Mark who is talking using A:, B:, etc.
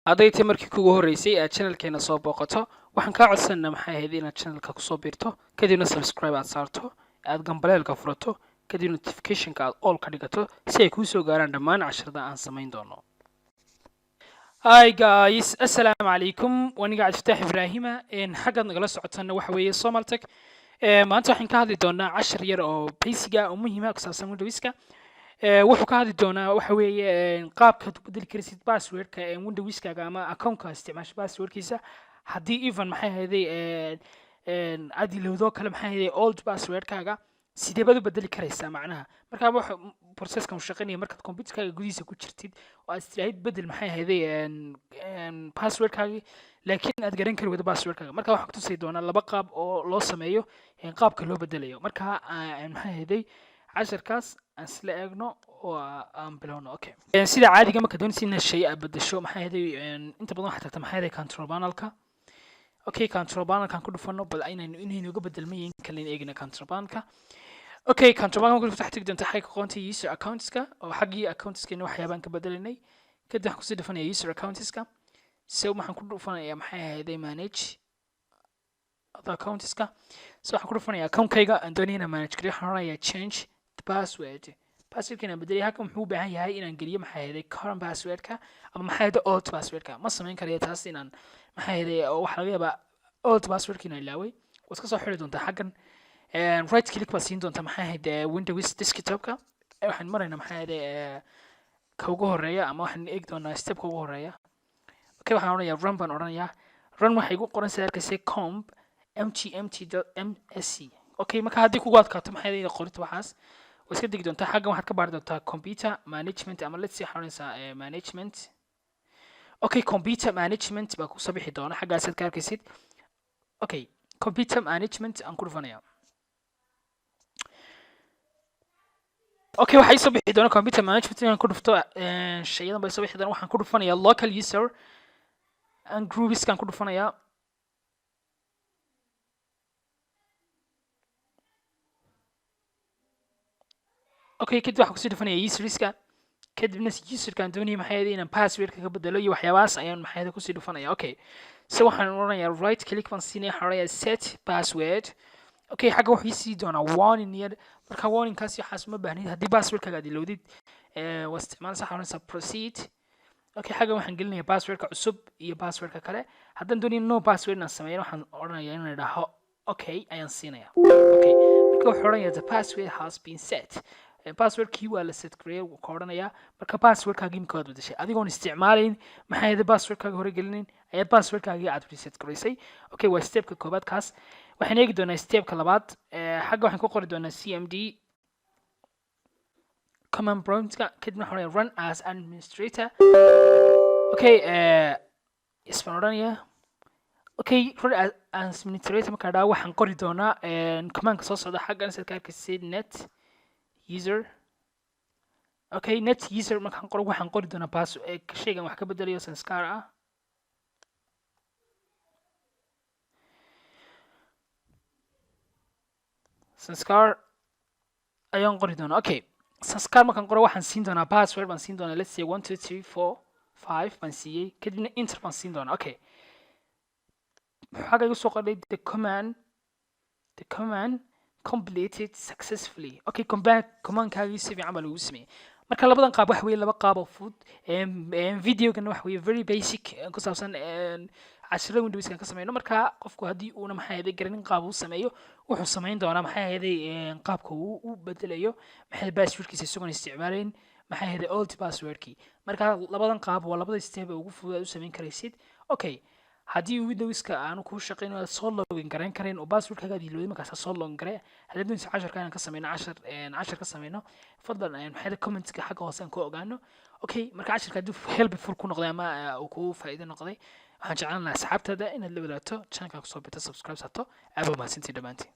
A: Hadday tay markii kugu horreysay aad channelkeena soo booqato, waxaan kaa codsanaa, maxay ahayd, inaad channelka kusoo biirto, kadibna subscribe aad saarto, aad gambaleelka furato, kadib notificationka aad all ka dhigato si ay kuu soo gaaraan dhammaan casharada aan samayn doono. Hi guys, assalaamu calaykum. Waniga Cabdifataax Ibraahima, xaggaad nagala socotanna waxa weeye Somaltech. Maanta waxaan ka hadli doonaa cashar yar oo basic ah oo muhiima ku saabsan Windowska. Wuxuu ka hadli doonaa waxa weeye qaabkaad u bedeli karaysid passwordka Windowskaaga ama accountka isticmaasho passwordkiisa, haddii even, maxay ahayday, aad ilowdo kale, maxay ahayday, old passwordkaaga sidee baad u bedeli karaysaa macnaha. Marka waxa processkan uu shaqaynaya markaad computerkaaga gudihiisa ku jirtid oo aad istiraahid bedel, maxay ahayday, passwordkaagii, laakiin aad garan kari weydo passwordkaaga. Marka waxaan kutusi doonaa laba qaab oo loo sameeyo qaabka loo bedelayo. Marka, maxay ahayday, casharkaas aan isla eegno oo aan bilowno. Okay, sida caadiga marka doonaysa inaad shay aad bedesho, maxay ahayday, inta badan waxaad tagtaa, maxay ahayday, control panelka. Okay, control panelkan ku dhufano, bal inaynu uga bedelmayin kalen eegna control panelka. Okay, control panelka ku dhufto, waxaad tegi doontaa xagga aqoonta user accountska, oo xaggii accountskeena waxyaabaan ka bedelinay. Kadib waxaan kusii dhufanaya user accountska. So waxaan ku dhufanayaa, maxay ahayday, manage other accountska. So waxaan ku dhufanaya accountkayga aan doonaya inaan manage gareyo. Waxaan oranayaa change the password, passwordka inaan bedelaya. Halkan wuxuu u baahan yahay inaan geliyo, maxay ahayday, current passwordka ama, maxay ahayday, old passwordka. Ma samayn karayo taas inaan, maxay ahayday, oo waxaa laga yaabaa old passwordka inaan ilaaway. Waad iska soo xiri doontaa xaggan, right click baad siin doontaa, maxay ahayd, Windows desktopka. Waxaan maraynaa, maxay ahayd, ka ugu horeeya, ama waxaan eegi doonaa stepka ugu horeeya. Okay, waxaan odhanayaa run baan odhanayaa. Run waxay igu qoran, sida arkaysa, comp mgmt dot msc. Okay, marka haddii kugu adkaato, maxay ahayd, qorita waxaas, waa iska degi doontaa. Xaggan waxaad ka baari doontaa computer management, ama let's say waxaad odhanaysaa management. Okay, computer management baa kusoo bixi doona, xaggaasaad ka arkaysid. Okay, computer management aan ku dhufanaya. Okay, waxaa isoo bixi doona computer management inaan ku dhufto. Shayadan baa isoo bixi doona. Waxaan ku dhufanayaa local user and groupskaan ku dhufanayaa. Okay, kadib waxaan kusii dhufanaya userska, kadibna userkaan doonaya, maxay ahayd, inaan passwordka ka bedelo iyo waxyaabahaas ayaan, maxay ahayd, kusii dhufanaya. Okay, so waxaan odhanayaa right click baan siinaya, waxaan odhanayaa set password. Okay, xagga wuxuu sii doonaa warning yar. Marka warningkaasi waxaas uma baahnid. Haddii passwordkaaga aad ilowdid, waa isticmaalaysa. Waxaan odhanaysaa proceed. Okay, xaggan waxaan gelinayaa passwordka cusub iyo passwordka kale. Haddaan doonayo no password inaan sameeyo, waxaan odhanayaa inaan idhaaho okay ayaan siinaya. Okay, marka wuxuu odhanayaa "The password has been set." Passwordkii waa la set gareeyay, wuu ka odhanayaa. Marka passwordkaagii imika waad bedeshay adigoon isticmaalayn, maxay ahayd, passwordkaaga hore gelinin ayaad passwordkaagii aad reset gareysay. Okay, waa stepka koobaad kaas. Waxaan eegi doonaa stepka labaad. Xagga waxaan ku qori doonaa cmd, command promptka, kadibna waxaan odhanayaa run as administrator. Okay, yes baan odhanayaa. Okay, run as administrator markaa dhaa, waxaan qori doonaa commandka soo socda. Xaggan sidaad ka arkaysid, net user. Okay, net user markaan qoro, waxaan qori doonaa pass shaygan wax ka bedelayo, sanskar ah. Sanskar ayaan qori doonaa. Okay, sanskar markaan qoro, waxaan siin doonaa password baan siin doonaa. Let's say 1 2 3 4 5 baan siiyey, kadibna enter baan siin doonaa. Okay, muxuu xagga igu soo qoray? The command completed successfully. Okay, commandkaagii si fiican baa lagu sameeyey. Marka labadan qaab waxa weeye laba qaab oo fudud. Videogana waxa weeye very basic ku saabsan casharada Windowskan ka sameyno. Marka qofku haddii uuna, maxay ahayd, garanin qaab uu sameeyo, wuxuu samayn doonaa, maxay ahayd, qaabka uu u bedelayo, maxay, passwordkiisa isagoon isticmaalayn, maxay ahayd, old passwordkii. Marka labadan qaab waa labada step ee ugu fudud aad u samayn karaysid. Okay, haddii Windowska aanu kuu shaqayn, aad soo login garayn karayn oo passwordkaaga aad ilowday, markaas soo login garee. Haddii doonaysa casharka inaan ka sameyno, cashar ka sameyno, fadlan, maxay, commentska xagga hoose aan ku ogaano. Okay, marka casharka haddii helpful ku noqday ama uu kuu faa'iido noqday, waxaan jeclaan lahaa asxaabtaada inaad la wadaagto, channelka kusoo bito, subscribe sato. Aad baa mahadsantihiin dhammaantiin.